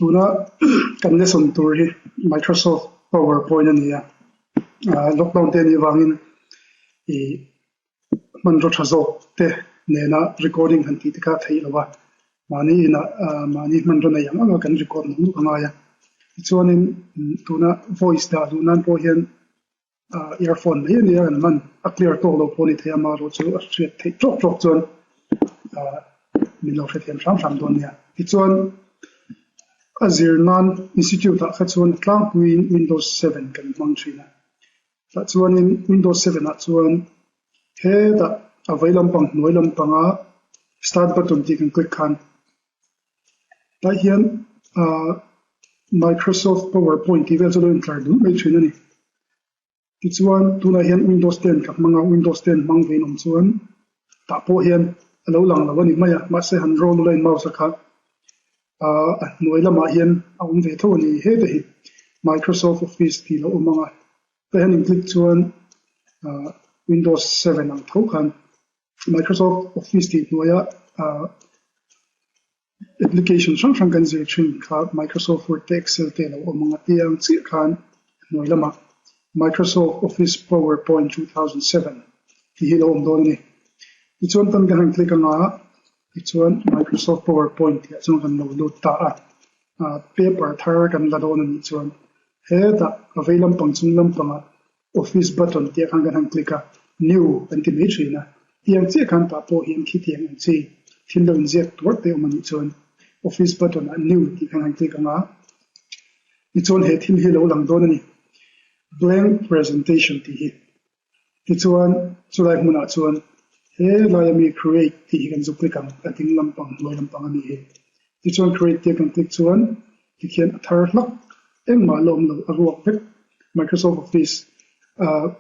Tuna kan lesson tur hi Microsoft PowerPoint a ni a, lockdown te anih avangin ih hmanraw tha zawk te nena recording han tih te kha a theih lo a, mahni inah mahni hmanraw nei ang anga kan record nuk nuk a ngai a. Tichuanin tuna voice dah duh nan pawh hian earphone mai a nia kan hman a clear tawk lo pawh a ni thei a amaherawh chu a hriat theih tawk tawk chuan min lo hrethiam hram hram dawn nia. Tichuan a zir nan institute ah kha chuan a tlangpuiin Windows 7 kan hmang thin a, tah chuanin Windows 7 ah chuan hetah a vei lampang hnuai lampanga start button tih kan click khan Tah hian ahh Microsoft PowerPoint tih vel chu a lo intlar dul mai thin a ni. Tichuan tunah hian Windows 10 ka hmang a, Windows 10 hmang ve in awm chuan tah pawh hian a lo lang lo a ni mai a, mahse han roll ula in mouse a kha ahh a hnuai lamah hian a awm ve tho a ni heta hi Microsoft Office tih lo awm ang a, tah hian in click chuan ahh Windows 7 ang tho khan Microsoft Office tih hnuaia application hrang hrang kan zir thin kha Microsoft Word te Excel te a lo awm ang a ti ang chiah khan hnuai lamah Microsoft Office PowerPoint 2007 tih hi a lo awm dawn a ni. Tichuan tan kan han click anga tichuan Microsoft PowerPoint tih ah chuan kan lo lut ta a, paper thar kan la dawn a nih chuan hetah a vei lampang chung lampangah Office button tih ah khan kan han click a, New kan ti mai thin a. Tiang chiah khan tah pawh hian khitiang ang chi thil lo inziak tuar te awm a nih chuan Office button ah New tih khan han click ang a, tichuan he thil hi a lo lang dawn a ni, Blank Presentation tih hi. Tichuan chulai hmunah chuan he laia mi Create tih hi kan zu click ang, a ding lampang hnuai lampang a ni hi. Tichuan Create tia kan click chuan Tikhian a thar hlak engmah la awm lo, a ruak vek. Microsoft Office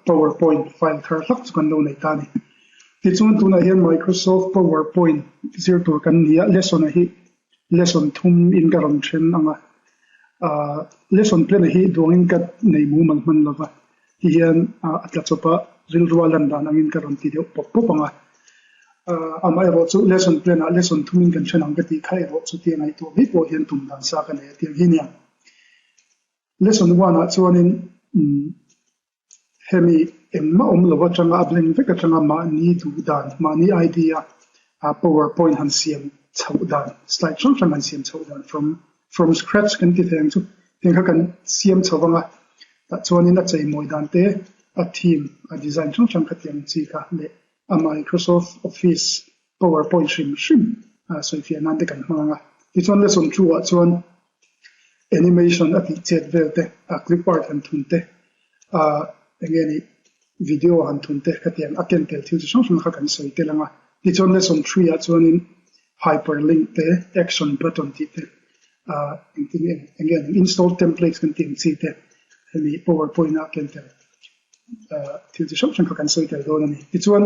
PowerPoint file thar hlak chu kan lo nei ta a ni. Tichuan tunah hian Microsoft PowerPoint zir tur kan ni a, lesson a hi lesson thum in ka rawn then ang a. Lesson plan a hi duangin ka nei mumal hman lo va, tihian a tla chawp a, rilru a lan dan angin ka rawn ti deuh pawp pawp ang a. Amaherawh chu lesson plan ah lesson thumin kan then ang ka tih kha erawh chu tia ngaihtuah mai pawh hian tum dan sa ka nei a tiang hi nia. Lesson one ah chuanin hemi engmah awm lo atanga a blank vek atanga mahni duh dan, mahni idea a powerpoint han siam chhoh dan, slide hrang hrang han siam chhoh dan from from scratch kan ti thei ang chu tiang kha kan siam chho vang a, tah chuanin a cheimawi dan te, a theme, a design hrang hrang kha tiang chi kha leh a Microsoft Office PowerPoint hrim hrim sawifiah nan te kan hmang ang a. Tichuan lesson two ah chuan animation a tih chet vel te, a clip art han thun te, eng nge ni video han thun te kha tiang a ken tel thil chi hrang hrang kha kan sawi tel ang a. Tichuan lesson three ah chuanin hyperlink te, action button tih te, engtin nge eng nge ni install templates kan tih ang chi te hemi PowerPoint a ken tel thil chi hrang hrang kha kan sawi tel dawn a ni. Tichuan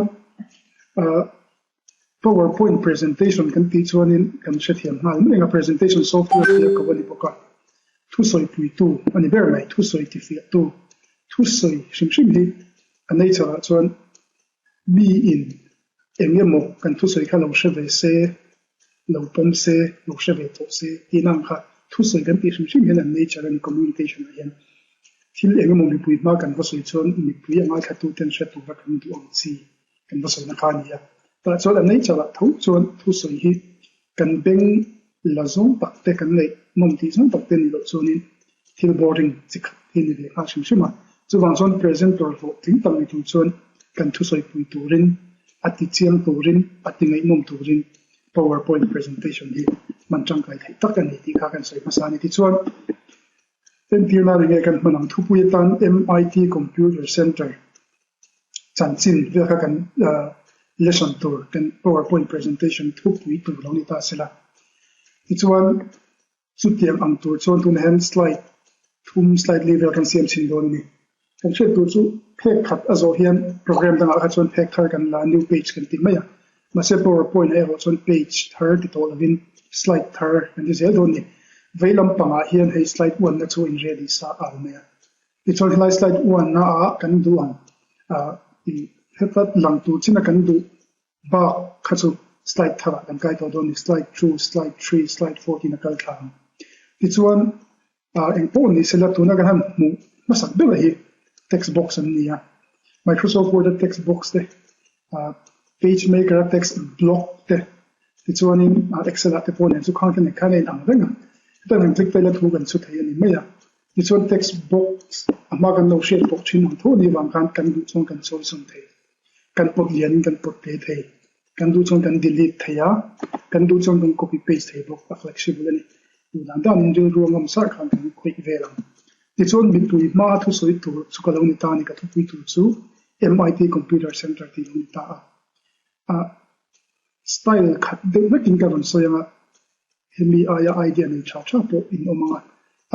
PowerPoint presentation kan tih chuanin kan hrethiam nghal mai ang a, presentation software tih a ko a ni bawk a, thusawi puitu a ni ber mai, thusawi tifiahtu, thusawi hrim hrim hi a nature ah chuan miin eng emaw kan thusawi kha lo hre ve se, lo pawm se, lo hre ve tawh se tih ang kha thusawi kan tih hrim hrim hian an nature a ni communication ah hian thil eng emaw mipui hma kan va sawi chuan mipui a ngaithla ten hre tura kan duh ang chi kan va sawina kha a ni a. Tah chuan a nature ah tho chuan thusawi hi kan beng la zawng tak te kan neih nawm tih zawng tak te nih loh chuanin thil boring chi khat hi a ni ve nghal hrim hrim a. Chuvang chuan presenter hlawhtling tak ni tur chuan kan thusawi pui turin, a ti chiang turin, a ti ngaihnawm turin PowerPoint presentation hi hman tangkai theih tak a ni tih kha kan sawi hmasa a ni. Tichuan entirna ri nge kan hman ang thupui atan MIT Computer Center Chanchin vel kha kan lesson tur kan powerpoint presentation thupui tur lo ni ta sela. Tichuan chutiang ang tur chuan tunah hian slide thum slide li vel kan siam chhin dawn a ni. Kan hriat tur chu phek khat a zawh hian program dangah kha chuan phek thar kan la new page kan ti mai a. Mahse powerpoint ah erawh chuan page thar ti tawh lovin slide thar kan ti zel dawn a ni. Vei lampangah hian hei slide uanna chu in ready sa al mai a. Tichuan helai slide uanna ah kan duh ang heta lang tur chin a kan duh bak kha chu slide thar ah kan kai tawh dawn a ni, slide two, slide three, slide four tiin a kal thla ang. Tichuan eng pawh ni sela tuna kan han hmuh hmasak ber hi text box an ni a, Microsoft Word a text box te, PageMaker a text block te, tichuanin Excel ah te pawh nen chu khang te nen khan a inang reng a, hetiang ang click vel a thu kan chhu thei a ni mai a. Tichuan text box a hma kan lo hriat pawh thin ang tho a nih avang khan kan duh chuan kan sawi zawm thei, kan pawt lianin kan pawt te thei. Kan duh chuan kan delete thei a, kan duh chuan kan copy paste thei bawk, a flexible a ni. Duh dan danin rilru a ngam sarh khan kan khawih vel ang. Tichuan mipui hma a thusawi tur chu ka lo ni ta a ni, ka thupui tur chu MIT Computer Center tih lo ni ta a. Ah, style khat deuh vekin ka rawn sawi ang a, Hemi aia idea nei tha tha pawh in awm ang a,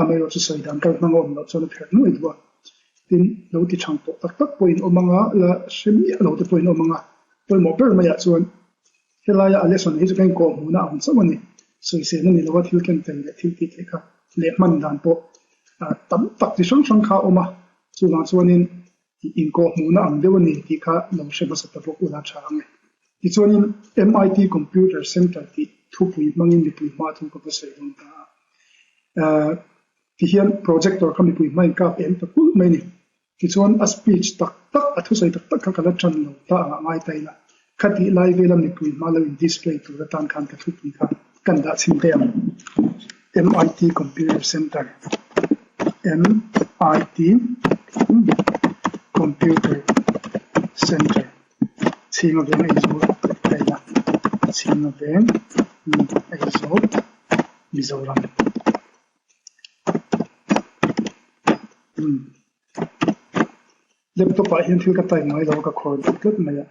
amaherawh chu sawi dan kal hmang a awm loh chuan a pherh nuai duh a. Tin, lo ti thang tawh tak tak pawh in awm ang a, la hre miah lo te pawh in awm ang a. Pawimawh ber maiah chuan helaia a lesson hi chu ka inkawh hmuhna ang chauh a ni. Sawisel a ni lo a, thil ken tel leh thil tih theih kha leh hman dan pawh tam tak chi hrang hrang kha a awm a. Chuvang chuanin Inkawh hmuhna ang deuh a ni tih kha lo hre hmasa ta bawk ula tha ang e. Tichuanin MIT Computer Center tih thupui hmangin mipui hma thu ka va sawi dawn ta a. Tihian projector kha mipui hma inkap em ta kulh mai a ni. Tichuan a speech tak tak, a thusawi tak tak kha ka la tan lo ta angah ngai ta ila. Khatih lai vela mipui hma lo in display tur atan khan ka thupui kha kan dah chhin teh ang. MIT Computer Center MIT Computer Center Chhinga veng Aizawl ka en a, Chhinga veng Aizawl Mizoram. Laptop ah hian thil ka type ngai lo a ka khawr deuh tlat mai a.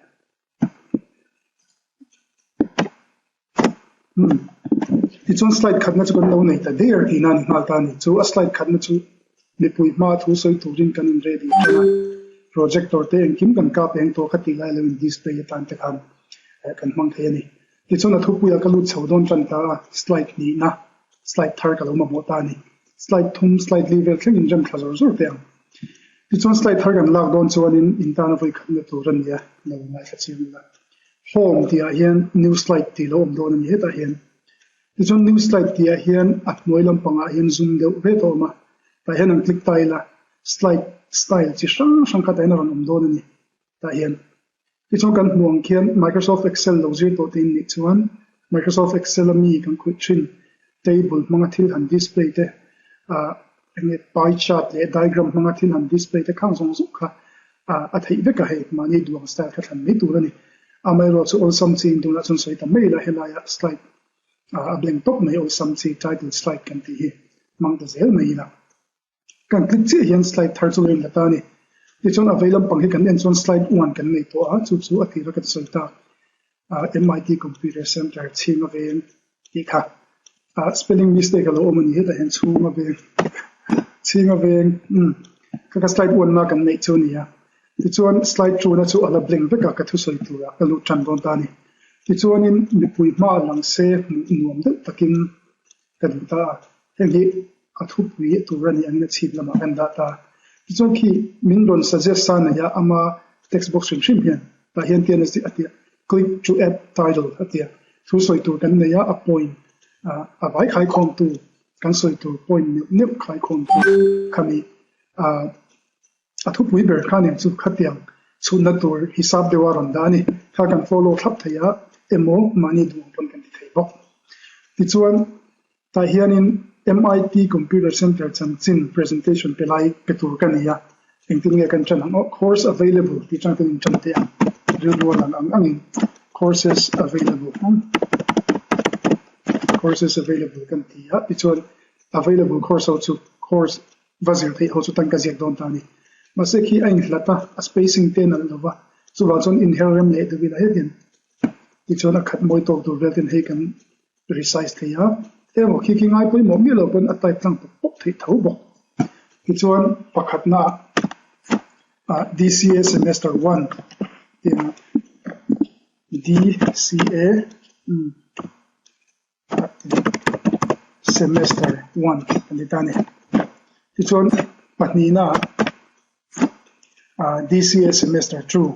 Umm tichuan slide khatna chu kan lo nei ta der tihna a ni nghal ta a ni. Chu a slide khatna chu mipui hma thu sawi turin kan in ready tan a, projector te engkim kan kap eng tawh kha tih lai lo in display atan te khan kan hmang thei a ni. Tichuan a thupuiah ka lut chho dawn tan ta a, slide hnihna slide thar ka lo mamawh ta a ni. Slide thum, slide li vel thlengin rem thla zawr zawr teh ang. Tichuan slide thar kan lak dawn chuanin in tana vawi khatna tur a ni a, lo ngaithla chiang ila. Home tihah hian new slide tih lo awm dawn a ni hetah hian. Tichuan new slide tihah hian a hnuai lampangah hian zoom deuh vet a awm a, tah hian an click ta ila slide style chi hrang hrang kha tah hian a rawn awm dawn a ni. Tah hian tichuan kan hmuh ang khian Microsoft Excel lo zir tawh te in nih chuan Microsoft Excel a mi kan khawih thin table hmanga thil han display te ah eng nge pie chart leh diagram hmanga thil han display te khang zawng zawng kha ah a theih vek a hei mahni duh ang style kha thlan mai tur a ni. Amaherawh chu awlsam chi in tunah chuan sawi ta mai ila helaiah slide ah a blank tawp mai awlsam chi title slide kan tih hi hmang ta zel mai ila. Kan click chiah hian slide thar chu lo in la ta a ni. Tichuan a vei lampang hi kan en chuan slide one kan nei tawh a, chu chu a tira kan sawi tak MIT Computer Center chhing a veng tih kha. Spelling mistake a lo awm a ni hetah hian chhung a veng chhing a veng umm kha kha slide one na kan neih chu a ni a. Tichuan slide two na chu a la blank vek a ka thusawi turah ka lut tan dawn ta a ni. Tichuanin mipui hma lang se hmuh nuam deuh takin ka duh ta a, heng hi a thupui tur a nih angin a chhip lamah kan dah ta. Tichuan khi min rawn suggest sa nei a, ama text box hrim hrim hian tah hian tian a ti a, click to add title a ti a, thu sawi tur kan nei a, a point a vai khaikhawmtu kan sawi tur point neuh neuh khaikhawmtu khami a thupui ber kha nen chu khatiang chhutna tur hisap deuh a rawn dah a ni. Kha kan follow thlap thei a emaw mahni duh ang pawn kan ti thei bawk. Tichuan tah hianin MIT Computer Center chanchin presentation pe lai pe tur ka nei a, engtin nge kan ṭan ang aw? Course available tih ṭang ten in ṭan teh ang, rilru a lang ang angin courses available courses available kan ti a, tichuan available course ho chu course Va zir theih ho chu tan ka ziak dawn ta a ni. Mahse khi a inhlat a, a spacing te a nalh lo va, chuvang chuan inher rem leh deuh ila hetin tichuan a khat mawi tawk tur vel ten hei kan resize thei a, emaw khi khi ngai pawimawh miah lo pawn a type tlang pawp pawp theih tho bawk. Tichuan pakhatna ah DCA semester one tia DCA umm. Semester one a ni ta a ni. Tichuan pahnihna ah DCA semester two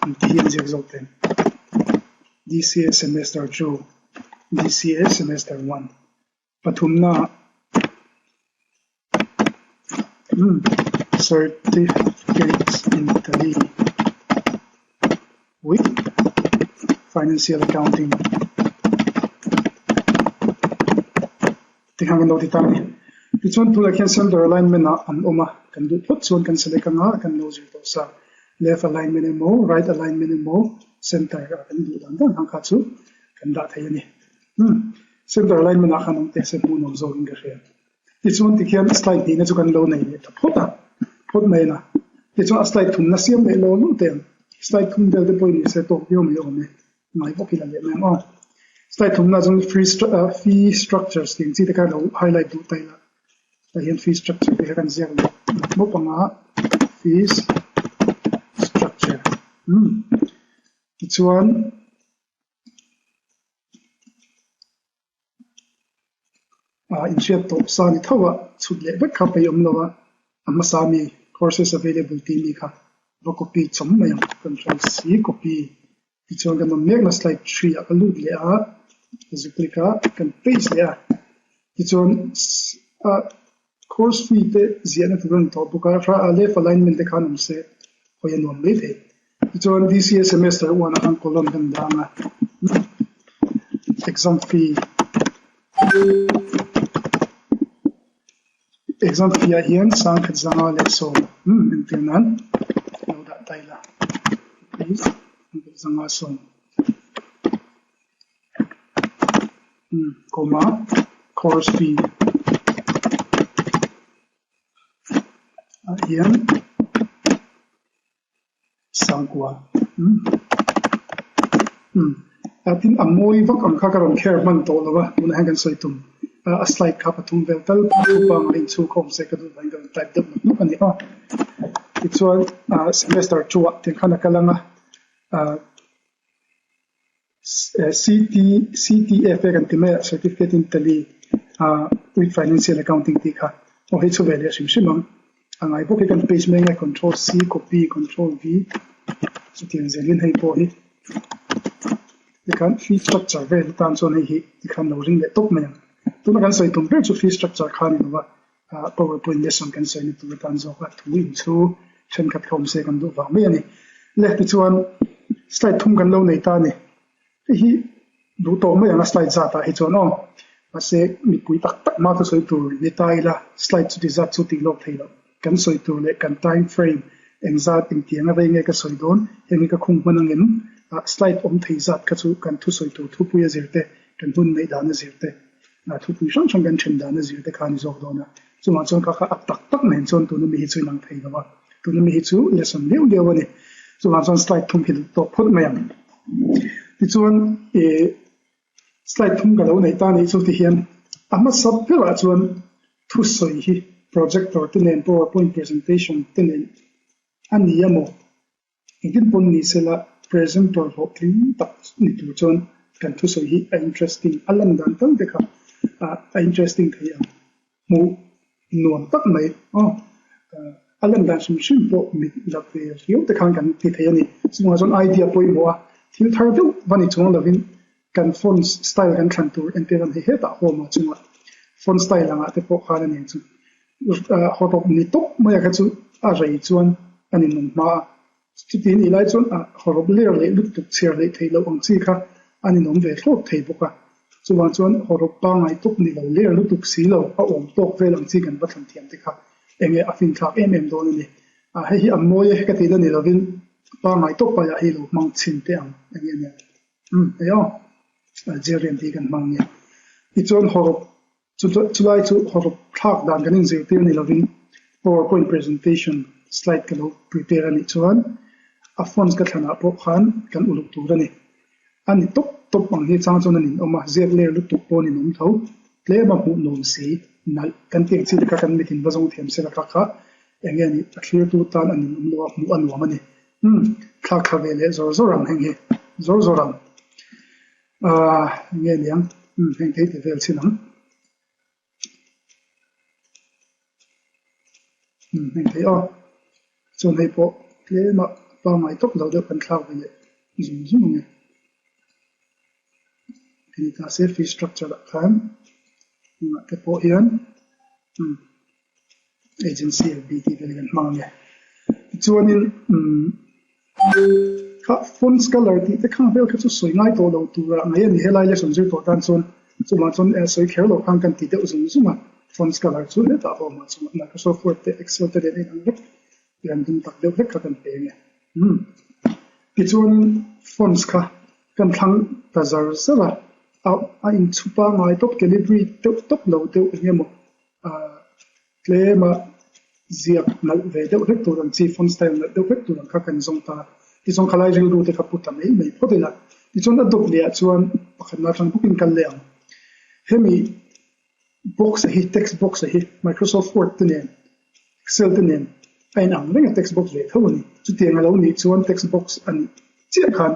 an ti hi an ziak zawk teh. DCA Semester 2, DCA Semester 1. Pathumna Certificates in Tally with Financial Accounting Tikhan kan lo ti ta a ni. Tichuan tunah khian center alignment ah an awm a, kan duh phawt chuan kan select anga kan lo zir tawh sa. Left alignment emaw right alignment emaw center ah kan duh dan dan ang kha chu kan dah thei a ni. Umm center alignment ah khan awm teh se hmuh nuam zawkin ka hria. Tichuan tikhian slide hnihna chu kan lo nei leh ta phawt a, phawt mai a na. Tichuan a slide thumna siam leh lo lo teh ang. Slide thum vel te pawhin ni se tawk viau mai awm e. Ngai bawk ila leh mai ang aw. Slide thumna chuan free fee structures tih ang chi te kha lo highlight duh ta ila. Tah hian fee structure tih kha kan ziak leh mawp ang a, fees structure. Umm tichuan. Ah inhriat tawh sa ni tho a, chhut leh vek kha pei awm lo a, a hmasa mi courses available tih mi kha va copy chawm mai ang, control C copy tichuan kan awm mek na slide 3 ah ka lut leh a, ka zu click a, kan paste leh a, tichuan ah course fee te ziahna tur a ni tawh bawk a, left alignment te khan awm se hawi a nuam mai thei. Tichuan DCA semester 1 ah khan column kan dah ang a, exam fee exam fee ah hian sangkhat zanga leh sawm entir nan lo dah ta ila rupees sangkhat zanga sawm comma course fee ah hian. Sangkua umm tin a mawi vak ang kha ka rawn kher hman tawh lo a, tunah hian kan sawi tum a slide kha pathum vel tal thu pangngai inchhung khawm se ka duh vangin ka rawn type deuh nawk nawk a ni aw. Tichuan semester 2 ah tiang khan a kal ang a. CT, CTFA kan ti mai a, Certificate in Tally with Financial Accounting tih kha aw hei chu ve leh hrim hrim ang. A ngai bawk hi kan page mai nge Control C copy Control V chutiang zelin hei pawh hi tikhan fee structure vel atan chuan hei hi tikhan lo ring leh tawp mai ang. Tuna kan sawi tum ber chu fee structure kha a ni lo va, PowerPoint lesson kan sawina tur atan zawk a thu in chu thenkhat kha awm se kan duh vang mai a ni. Le tichuan slide thum kan lo nei ta a ni. Hei hi duh tawh mai ang a slide zat ah hi chuan aw. Mahse mipui tak tak hma thusawi tur ni ta ila slide chuti zat chu tih lawk thei loh. Kan sawi tur leh kan time frame engzat engtiang a rei nge ka sawi dawn heng hi ka khung hman angem slide awm thei zat kha chu kan thusawi tur thupui a zir te kan hun neih dan a zir te Thupui hrang hrang kan then dan a zir te kha a ni zawk dawn a, chungah chuan kha kha a tak tak nen chuan tuna mi hi chu inang thei lo a, tuna mi hi chu lesson liau liau a ni. Chungah chuan slide thum hi duh tawk phawt mai ang. Tichuan ih slide thum ka lo neih ta nih chu tihian a hmasa berah chuan thusawi hi projector te nen powerpoint presentation te nen a ni emaw Engtin pawn ni sela presenter hlawhtling tak ni tur chuan kan thusawi hi a interesting a lan dan tal te kha a interesting thei ang. Hmuh nuam tak mai aw a lan dan hrim hrim pawh mit la ve riau te khan kan ti thei a ni. Chungah chuan idea pawimawh a, thil thar deuh va ni chuang lovin kan font style kan thlan tur entir an hei hetah home ah chungah font style angah te pawh khan a ni ang chu. Hawrawp ni tawp mai a kha chu a rei chuan a ni nung hma a, chuti nih lai chuan a hawrawp ler leh lutuk chhiar leh theih loh ang chi kha a ninawm ve thlawt thei bawk a. Chuvang chuan hawrawp pangngai tawp ni lo ler lutuk si lo a awm tawk vel ang chi kan va thlan thiam te kha enge a finthlak em em dawn a ni. Hei hi a mawi e ka tih la ni lovin pangngai tawp paiah hi lo hmang chhin teh ang enge nia. Umm hei aw Algerian tih kan hmang nia. Tichuan hawrawp Chulai chu hawrawp thlak dan kan inzirtir ni lovin PowerPoint presentation slide ka lo prepare a nih chuan a fonts ka thlanah pawh khan kan uluk tur a ni. A ni tawp tawp ang hi chang chuan a ninawm a, ziak ler lutuk pawh a ninawm tho. Tlem a hmuh nuam si, nalh kan tih ang chi te kha kan mitin va zawng thiam sela kha kha eng nge nih a thlirtu tan a ninawm lo a, hmuh a nuam a ni. Umm, thlak thla ve leh zawr zawr ang heng hi, zawr zawr ang. Aaa nge niang umm heng thei ti vel chin ang umm heng thei aw chuan hei pawh tlem a pangngai tawp lo deuh kan thlak ve leh zung zung ang e. Ni ta se fee structure ah khan engah te pawh hian umm agency LB tih vel hi kan hmang ang e. Tichuanin umm kha fonts colour tih te khang vel kha chu sawi ngai tawh lo turah mai a ni. Helai lesson zir tawh tan chuan chumah chuan sawi kher lo khan kan ti deuh zung zung a. Fonts colour chu hetah a awm a, chungah Microsoft Word te Excel te nen a inang vek. Pian dum tak deuh vek kha kan pe nge. Umm. Tichuanin fonts kha kan thlang ta zar zar a, a a inchhup a ngai tawp Calibri deuh tawp lo deuh eng emaw ah tlema ziak nalh ve deuh hlek tur ang chi font style nalh deuh hlek tur ang kha kan zawng ta a. Tichuan khalai rilru te kha pu ta mai mai phawt ila. Tichuan a dawt leh ah chuan pakhatna atang bawkin kal leh ang. Hemi box a hi text box a hi Microsoft Word te nen Excel te nen a inang reng a text box ve tho a ni. Chutiang a lo nih chuan text box a nih chiah khan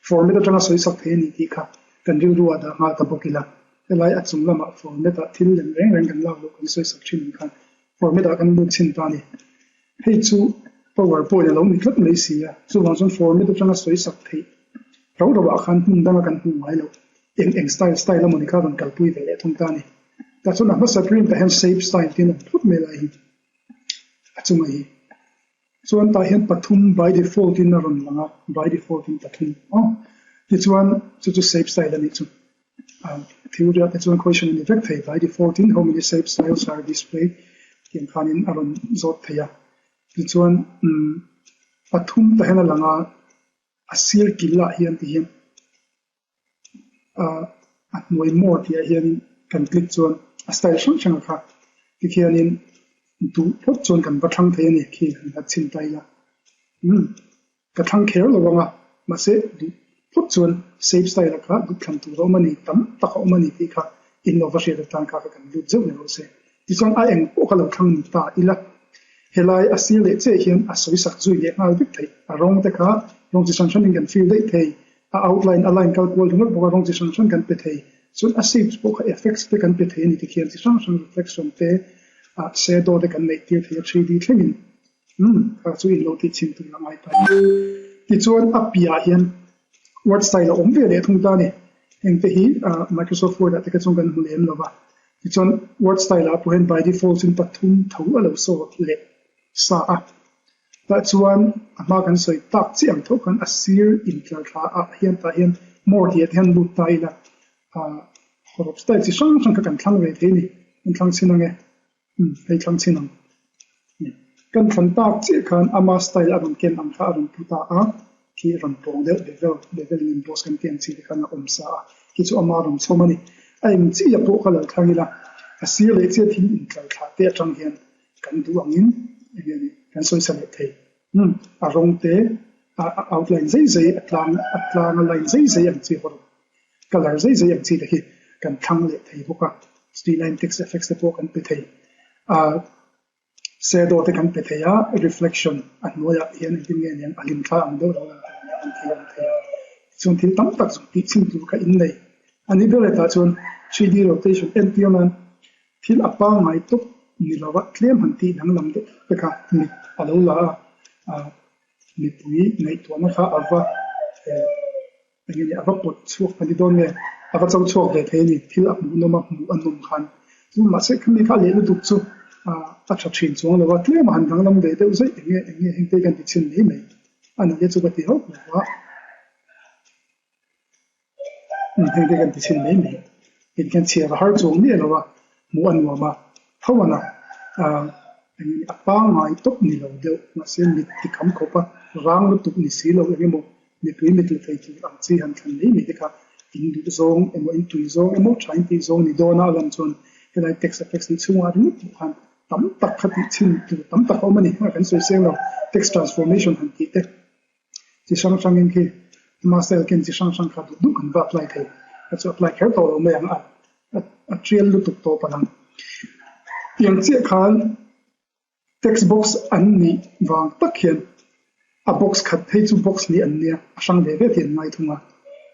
format atanga sawi sak thei a ni tih kha kan rilru ah dah nghal ta bawk ila. Helai a chung lamah format ah thil lem reng reng kan lak loh kan sawi sak thin ang khan format ah kan lut chhin ta a ni. Hei chu powerpoint a lo ni tlat mai si a, chuvang chuan format atanga sawi sak theih rau rauah khan hmun danga kan hmuh ngai loh eng eng style style emaw ni kha rawn kalpui ve leh thung ta a ni. Tah chuan a hmasa print ah hian shape style te an awm phut mai lai hi a chunga hi. Chuan tah hian pathum by default in a rawn lang a, by default in pathum aw. Tichuan chu chu shape style a nih chu. Thil riah te chuan question a ni vek thei by default in how many shape styles are displayed tih ang khanin a rawn zawt thei a. Tichuan umm pathum tah hian a lang a, a sir kil ah hian ti hian ah a hnuai more tih ah hianin kan click chuan a style hrang hrang a kha tikhianin duh phawt chuan kan va thlang thei a ni khi kan va chhin ta ila umm. Ka thlang kher lo ang a, mahse duh phawt chuan safe style a kha duh thlan tur a awm a ni, tam tak a awm a ni tih kha in lo va hriat atan kha kha kan lut zeuh ni rawh se. Tichuan a eng pawh kha lo thlang ni ta ila, helai a sir leh chiah hian a sawi sak zui leh nghal vek theih. A rawng te kha rawng chi hran hranin kan fill daih thei, a outline a line kal kual ringawt bawk a rawng chi hran hran kan pe thei. Chuan a shapes pawh kha effects te kan pe thei a ni tikhian chi hrang hrang reflection te, shadow te kan neih tir thei a 3D thlengin. Umm, kha chu in lo tih chhin tur a ngai ta a. Tichuan a piahah hian Word style a awm ve leh thung ta a ni. Hengte hi Microsoft Word ah te kha chuan kan hmu lem lo va. Tichuan Word style ah pawh hian by default chuan pathum tho a lo sawt leh sa a. Tah chuan a hma kan sawi tak chiah ang tho khan a sir intlar thla ah hian tah hian more tih ah te hian lut ta ila hawrawp style chi hrang hrang kha kan thlang ve thei a ni. Kan thlang chhin ang e. Umm hei thlang chhin ang. Kan thlan tak chiah khan ama style a rawn ken ang kha a rawn pu ta a, khi a rawn pawng deuh level level in boss kan tih ang chi te khan a awm sa a, khi chu ama rawn chhawm a ni. A eng chiah pawh ka lo thlang ila, a sir leh chiah thil intlar thlah te atang hian kan duh angin eng nge ni kan sawi sa leh thei. Umm a rawng te a outline zei zei a tlang a tlang a line zei zei ang chi hawr Colour zei zei ang chi te khi kan thlang leh thei bawk a, streamline text effects te pawh kan pe thei. Ahh shadow te kan pe thei a, reflection a hnuaiah hian engtin nge niang a hlim thla ang deuh lo lang tur nia an thei ang thei a. Tichuan thil tam tak zawng tih chhin tur kha in nei. A ni ber hetah chuan 3D rotation entir nan thil a pangngai tawp ni lova tlem han tih danglam deuh te kha mit a lo la a, ahh mipui ngaihtuahna kha a va eh Eng nge a va pawt chhuak a ni dawn nge? A va cho chhuak ve thei a ni. Thil a hmuh nawm a, hmuh a nawm khan. Chu mahse khami kha a leh lutuk chu a tha thin chuang lo a, tlem a han danglam ve deuh zaih eng nge eng nge heng te hi kan ti chhin mai mai a ni te chu ka ti hauh lo a. Heng te kan ti chhin mai mai. In kan chhiar a har chuang miah lo a, hmuh a nuam a, tho a na. Eng nge a pangngai tawp ni lo deuh mahse mit ti kham khawp a, rang lutuk ni si lo eng emaw Mipui mit la thei tur ang chi han thlan mai mai te kha in duh zawng emaw in tui zawng emaw tha in tih zawng ni dawn a a lan chuan helai text effects nih chhungah ringawt pawh khan tam tak kha tih chhin tur tam tak a awm a ni. Kan sawi seng lo text transformation han tih te chi hrang hrangin khi ama style ken chi hrang hrang kha duh duh kan va apply thei a chu apply kher tawh lo mai ang a a tial lutuk tawh palh ang. Tiang chiah khan Text box an nih vang tak hian a box khat phei chu box nih an nia, a hrang ve ve tih an ngai thung a.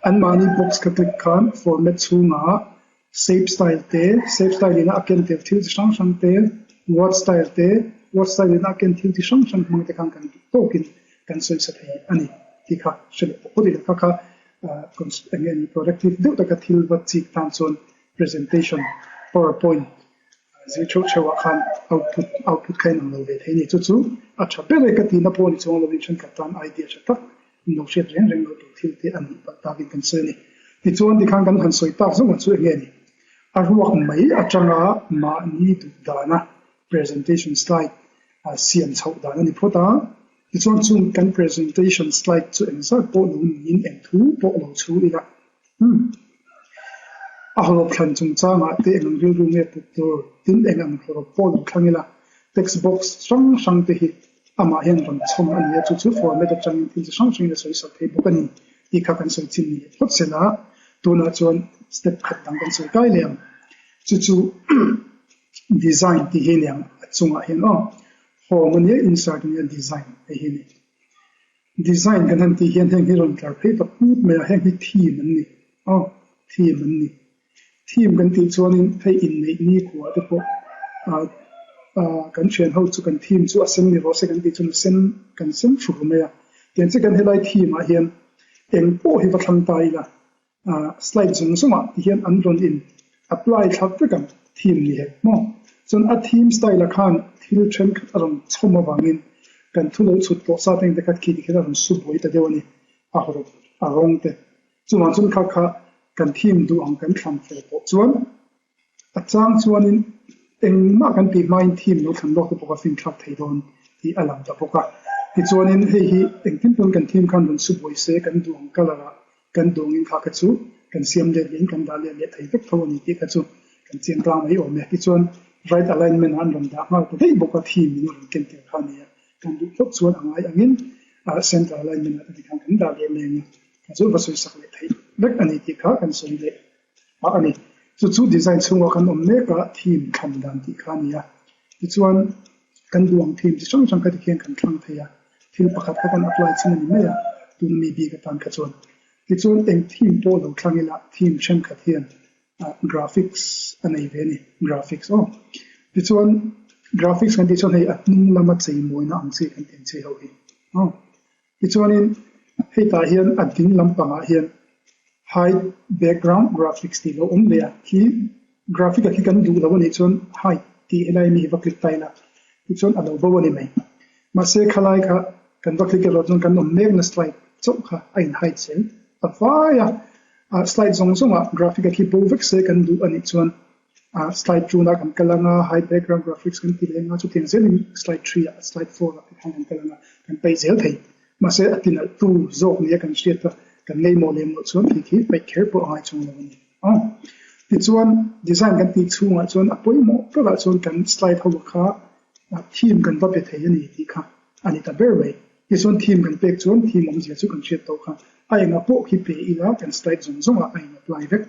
Anmahni box kha click khan format chhungah shape style te, shape style ina a ken tel thil chi hrang hrang te, word style te, word style ina a ken thil chi hrang hrang hmang te khan kan duh tawkin kan sawi sa thei a ni tih kha hre leh pawh phawt ila kha kha. Eng nge ni productive deuh taka thil va chik tan chuan presentation powerpoint zir theuh theuh ah khan output output kha inang lo ve thei a ni. Chu chu a tha ber e ka tihna pawh ni chuang lovin thenkhat tan idea tha tak in lo hriat reng reng lo tur thil te a nih palh takin kan sawi a ni. Tichuan tikhan kan han sawi tak zawng ang chu eng nge ni? A ruak mai atanga mahni duh dana presentation slide siam chhoh dan a ni phawt a. Tichuan chung kan presentation slide chu engzat pawh lo niin eng thu pawh lo chhu ila. Umm. A hawrawp thlan chungchangah te eng ang rilru nge put tur tin eng ang hawrawp pawh lo thlang ila text box hrang hrang te hi amah hian rawn chhawm a ni a, chu chu format atangin thil chi hrang hrangin a sawi sak thei bawk a ni tih kha kan sawi chin ni leh phawt sela tunah chuan step khat dang kan sawi kai leh ang. Chu chu design tih hi a ni ang a chungah hian aw home a nia insert a nia design hei hi a ni. Design kan han tih hian heng hi rawn tlar phei ta put mai a, heng hi theme an ni aw, theme an ni. Theme kan tih chuanin hei inneih nikhua te pawh ah ah kan thian ho chu kan theme chu a sen ni rawh se kan tih chuan a sen kan sen fur mai a. Tiang chiah kan helai theme ah hian eng pawh hi va thlang ta ila Slide zawng zawngah ti hian an rawn in apply thlak vek ang theme ni hek maw? Chuan a theme style ah khan thil thenkhat a rawn chhawm avangin kan thu lo chhut tawh sa te kha khi tikhian a rawn su buai ta deuh a ni, a hawrawp a rawng te. Chuvang chuan kha kha kan theme duh ang kan thlan fel tawh chuan A chang chuanin engmah kan tih hmain theme lo thlan lawk te pawh a finthlak thei dawn tih a lang ta bawk a. Tichuanin hei hi engtin pawn kan theme khan rawn su buai se kan duh ang colour ah kan duh angin kha kha chu kan siam let leh in kan dah let leh thei vek tho a ni tih kha chu kan chiang tlang mai awm e. Tichuan right alignment ah an rawn dah nghal ta daih bawk a theme in a rawn ken tel kha a ni a. Kan duh phawt chuan a ngai angin center alignment ah te tikhan kan dah leh leng a, kha chu va sawi sak leh theih vek a ni tih kha kan sawi leh. a ni. Chu chu design chhungah kan awm mek a, theme thlan dan tih kha a ni a. Tichuan, kan duh ang theme chi hrang hrang kha tikhian kan thlang thei a, thil pakhat kha kan apply chin a ni mai a, tuna mi bik atan kha chuan. Tichuan, eng theme pawh lo thlang ila, theme thenkhat hian graphics a nei ve a ni, graphics aw. Tichuan, graphics kan tih chuan hei a hnung lama cheimawina ang chi kan tih ang chi ho hi aw. Tichuanin hetah hian a ding lampangah hian hide background graphics tih lo awm leh a, khi graphic ah khi kan duh lo anih chuan hide tih helai mi hi va click ta ila tichuan a lo bo a ni mai. Mahse khalai kha kan va click erawh chuan kan awm mekna slide chauh kha a in hide zel a vai a, slide zawng zawngah graphic ah khi bo vek se kan duh anih chuan Slide tuna kan kal anga, hide background graphics kan ti leh anga, chutiang zelin slide 3 ah, slide 4 ah te khan kan kal anga, kan paih zel thei. Mahse a tinalh tu zawk nia kan hriat a, kan ngaihmawh lem loh chuan khi khi paih kher pawh a ngai chuang lo a ni. Aw. Tichuan design kan tih chhungah chuan a pawimawh berah chuan kan slide ho kha theme kan va pe thei a ni tih kha a ni ta ber mai. Tichuan theme kan pek chuan theme awmzia chu kan hriat tawh kha a enga pawh khi pe ila kan slide zawng zawngah a in apply vek.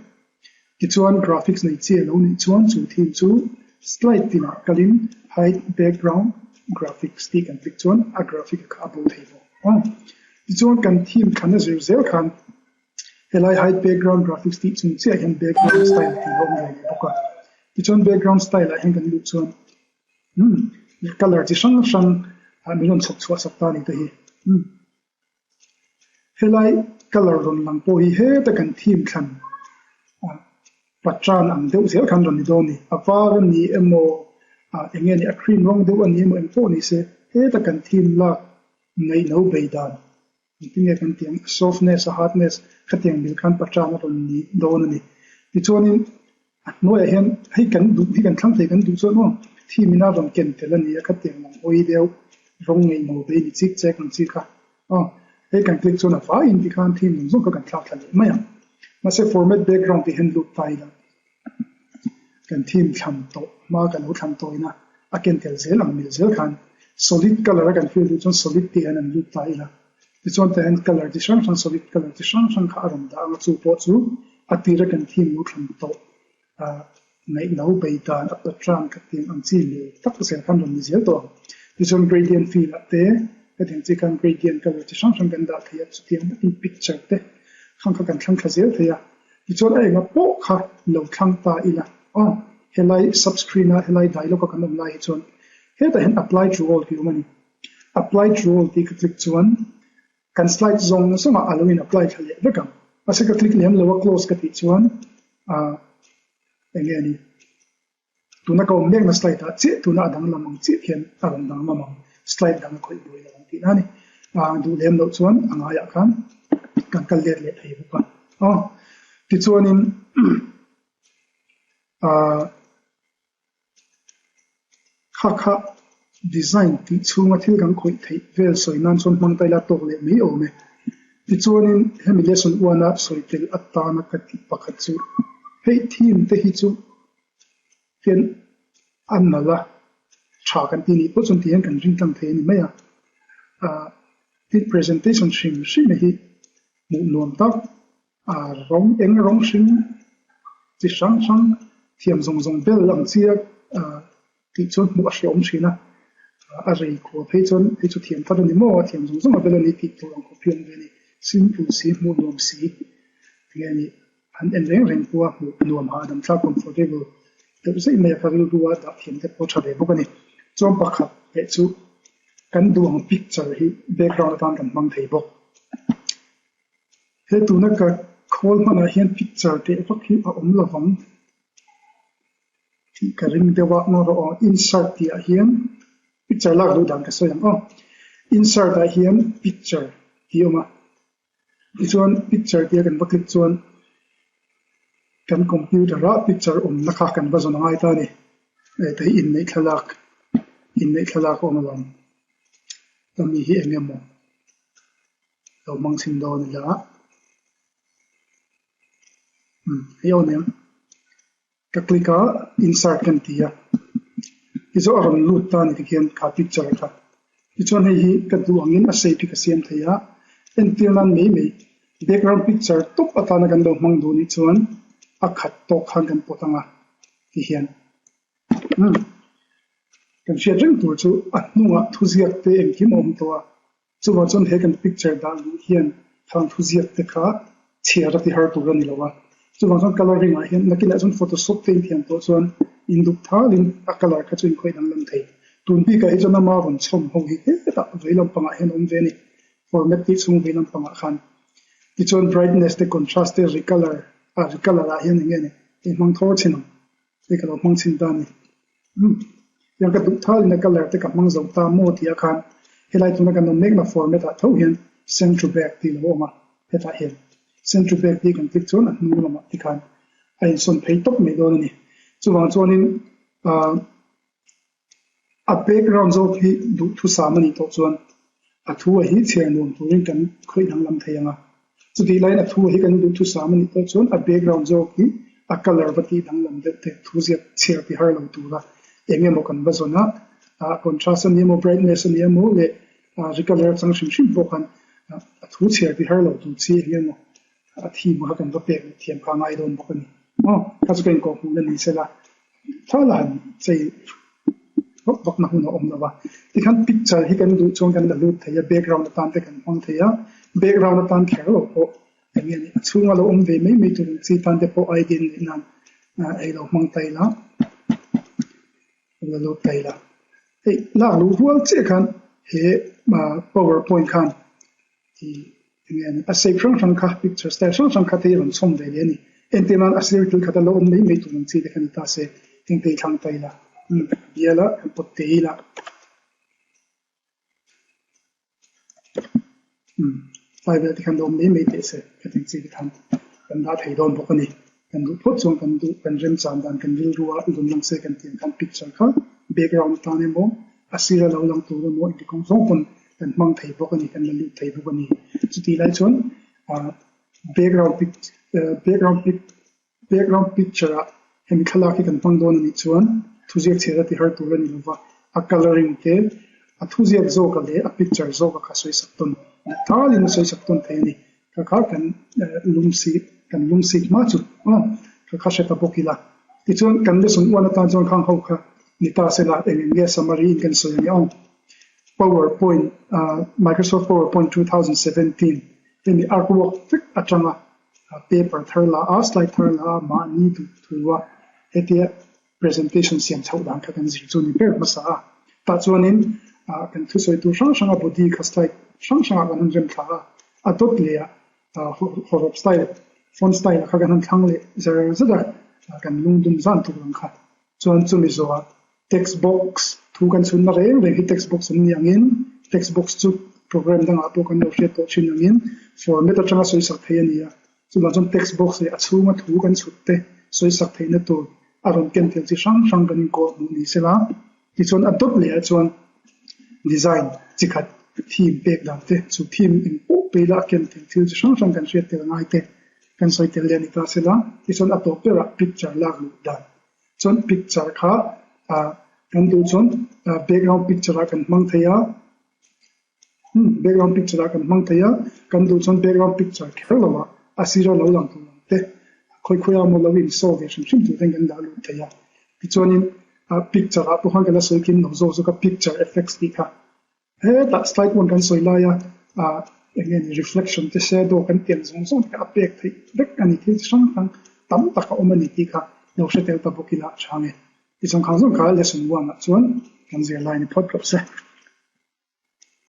Tichuan graphics nei chi a lo nih chuan chu theme chu slide tinah kalin hide background graphics tih kan click chuan a graphic a kha a bo thei bawk ang. Tichuan kan theme thlan a zir zel khan helai hide background graphics tih chung chiah hian background style tih a awm ve leh bawk a. Tichuan background style ah hian kan luh chuan umm colour chi hrang hrang min rawn chhawp chhuah sak ta a ni te hi umm. Helai colour rawn lang pawh hi heta kan theme thlan patran ang deuh zel khan rawn ni dawn a ni. A var a ni emaw ah eng nge ni a cream rawng deuh a ni emaw eng pawh ni se heta kan theme lak ngaihno bei dan engtin nge kan tih ang a softness a hardness khatiang mil khan patran a rawn ni dawn a ni. Tichuanin A hnuaiah hian hei kan duh hi kan thlang thei kan duh chuan aw theme in a rawn ken tel a ni a khatiang lang hawi deuh rawng ngaihno bei ni chik chek ang chi kha aw hei kan click chuan a vaiin tikhan theme zawng zawng kha kan thlak thla leh mai ang. Mahse format background tih hian lut ta ila kan theme thlan tawh hma ka lo thlan tawhin a a ken tel zel ang mil zel khan solid colour a kan fill duh chuan solid tih hian an lut ta ila. Tichuan tah hian colour chi hrang hrang solid colour chi hrang hrang kha a rawn dah ang a, chu pawh chu a tira kan theme lo thlan tawh ah ngaihno bei dan a patran kha tiang ang chi leh tak zel khan rawn ni zel tawh ang. Tichuan gradient fill ah te hetiang chi khan gradient colour chi hrang hrang kan dah thei a, chutiang bawkin picture te khang kha kan thlang thla zel thei a. Tichuan a enga pawh kha lo thlang ta ila aw helai subscreen a helai dialog a kan awm lai hi chuan hetah hian apply to all tih a awm a ni. Apply to all tih ka click chuan kan slide zawng zawngah a lo in apply thla leh vek ang. Mahse ka click lem lo a close ka tih chuan ah eng nge ni tuna ka awm mekna slide ah chiah tuna a danglam ang chiah hian a rawn danglam ang slide dang a khawih buai lo ang tihna a ni. Ah duh lem loh chuan a ngaiah khan kan kal let leh thei bawk a. Aw tichuanin ah. Kha kha design tih chhunga thil kan khawih theih vel sawi nan chuan hmang taila tawk leh mai awm e. Tichuanin hemi lesson uana sawi tel atana ka tih pakhat chu hei theme te hi chu hian a nalh a, tha kan tih nih pawh chuan ti hian kan ring tlang thei a ni mai a. Ahh tin presentation hrim hrim hi hmuh nuam tak A rawng eng rawng hring chi hrang hrang thiam zawng zawng bel ang chi a tih chuan hmuh a hreawm thin a, a rei khua phei chuan hei chu thiam thar a ni maw a thiam zawng zawng a bel a ni tih tur ang khawp hi a awm ve a ni. Simple si hmuh nuam si enge a nih an en reng reng pawha hmuh nuam hahdam thlak comfortable deuh zaih mai a ka rilru a dah thiam te pawh a tha ve bawk a ni. Chuan pakhat leh chu kan duh ang picture hi background atan kan hmang thei bawk. He tuna ka khawl hmanah hian picture teh vak hi a awm lovang tih ka ring deuh a, ngaw rawh aw insert tih ah hian picture lak duh dan ka sawi ang aw insert ah hian picture tih a awm a tichuan picture tia kan va click chuan kan computer ah picture awmna kha kan va zawn a ngai ta a ni heta hi inneih thlalak inneih thlalak a awm alawm tami hi eng emaw. Lo hmang chhin dawn ila umm hei aw nia ka click a insert kan ti a tichuan a rawn lut ta a ni tikhian kha picture kha tichuan hei hi ka duh angin a shape hi ka siam thei a entir nan mai mai background picture tawp atana kan lo hmang duh nih chuan a khat tawk khan kan pawt ang a tihian umm kan hriat reng tur chu a hnungah thuziak te engkim a awm tawh a. Chuvang chuan he kan picture dah luh hian thang thuziak te kha chhiar a ti har tur a ni lo a. Chuvang chuan colouring ah hian nakinah chuan photoshop te inthiam tawh chuan induh thalin a colour kha chu inkhawih danglam thei. Tun bikah hi chuan ama rawn chhawm ho hi hetah vei lampangah hian a awm ve a ni. Format tih chhung vei lampangah khan. Tichuan brightness te contrast te recolour ah recolour ah hian eng nge ni hei hmang thawr chhin ang. Hei ka lo hmang chhin ta a ni. Umm tiang ka duh thalin a colour te ka hmang zo ta maw tih ah khan helai tuna kan awm mekna format ah tho hian send to back tih lo awm a, hetah hian send to back tih kan click chuan a hnung lamah tikhan a insawn phei tawp mai dawn a ni. Chuvang chuanin ah. A background zawk hi duhthusam a nih tawh chuan a thu a hi chhiar nuam turin kan khawih danglam thei ang a. Chutih laiin a thu a hi kan duhthusam a nih tawh chuan a background zawk hi a colour va tih danglam deuh te thu ziak chhiar ti har lo tura eng emaw kan va zawn a, contrast a ni emaw brightness a ni emaw leh recolour chang hrim hrim pawh khan a thu chhiar ti har lo tur chi eng emaw a theme kha kan va pek thiam kha a ngai dawn bawk a ni. Aw, kha chu ka inkawhhmuhna ni sela thal a han chei vak vak na hun a awm lo va. Tikhan picture hi kan duh chuan kan la lut thei a, background atan te kan hmang thei a, background atan kher lo pawh eng nge ni a chhunga lo awm ve mai mai tur ang chi tan te pawh idea neih nan ei lo hmang ta ila, la lut ta ila. Hei lak luh rual chiah khan he powerpoint khan Tih eng nge a shape hrang hrang kha picture style hrang hrang kha te hi a rawn chhawm ve leh a ni. Entir nan a sir thil khat a lo awm mai mai tur ang chi te kha ni ta se heng te hi thlang ta ila umm bial a kan pawt te ila umm tlai vel te khan lo awm mai mai teh se hetiang chi te khan kan dah thei dawn bawk a ni. Kan duh phawt chuan kan duh kan remchan dan kan rilru a lun lang se kan tih ang khan picture kha background atan emaw a sira lo lang tur emaw engti kawng zawng pawn kan hmang thei bawk a ni kan la lut thei bawk a ni. Chutih lai chuan ah background pic background pic background picture ah hemi thlalak hi kan hmang dawn a nih chuan thuziak chhiat a ti har tur a ni lova a colouring te a thuziak zawka leh a picture zawka kha sawisak tawn talin a sawisak tawn thei a ni. Ka kha kan lungsi kan lungsi hma chu aw ka kha hre ta bawk ila. Tichuan kan lesson uan atan chuan khang ho kha ni ta sela eng eng nge summary in kan sawi ang e aw. PowerPoint ah Microsoft PowerPoint 2017 hemi artwork vek atanga paper thar la a slide thar la a mahni duh thu a hetia presentation siam chhoh dan kha kan zir chu ni ber hmasa a. Tah chuanin ah kan thusawi tur hrang hranga body kha slide hrang hrangah kan han rem thla a, a dawt leh a. Hawrawp style, font style kha kan han thlang leh zer zet a, kan lungdum zan tur ang kha. Chuan chumi zawhah text box thu kan chhunna reng reng hi text box an ni angin text box chu program dangah pawh kan lo hriat tawh thin angin format atanga sawisak theih a ni a. Chuvang chuan text box leh a chhunga thu kan chhut te sawisak theihna tur a rawn ken tel chi hrang hrang kan inkawl hmuh ni sela. Tichuan a dawt leh ah chuan design chi khat theme pek dan te, chu theme eng pawh pe ila a ken tel thil chi hrang hrang kan hriat tel ngai te kan sawi tel leh a ni ta sela. Tichuan a tawp berah picture lak luh dan chuan picture kha ah kan duh chuan background picture ah kan hmang thei a. Background picture ah kan hmang thei a, kan duh chuan background picture kher lo ah a sira lo lang tur ang te khawi khawi ah maw lo in show ve hrim hrim tur ten kan dah lut thei a. Tichuanin picture ah pawh khan ka la sawi kim lo zawk zawk a picture effects tih kha hetah slide one kan sawi lai a eng nge ni reflection te shadow kan tiang zawng zawng te kha a pek theih vek a ni thil chi hrang hrang tam tak a awm a ni tih kha lo hre tel ta bawk ila a tha nge. Tichuan khang zawng kha lesson one ah chuan kan zir lai ni phawt rawh se.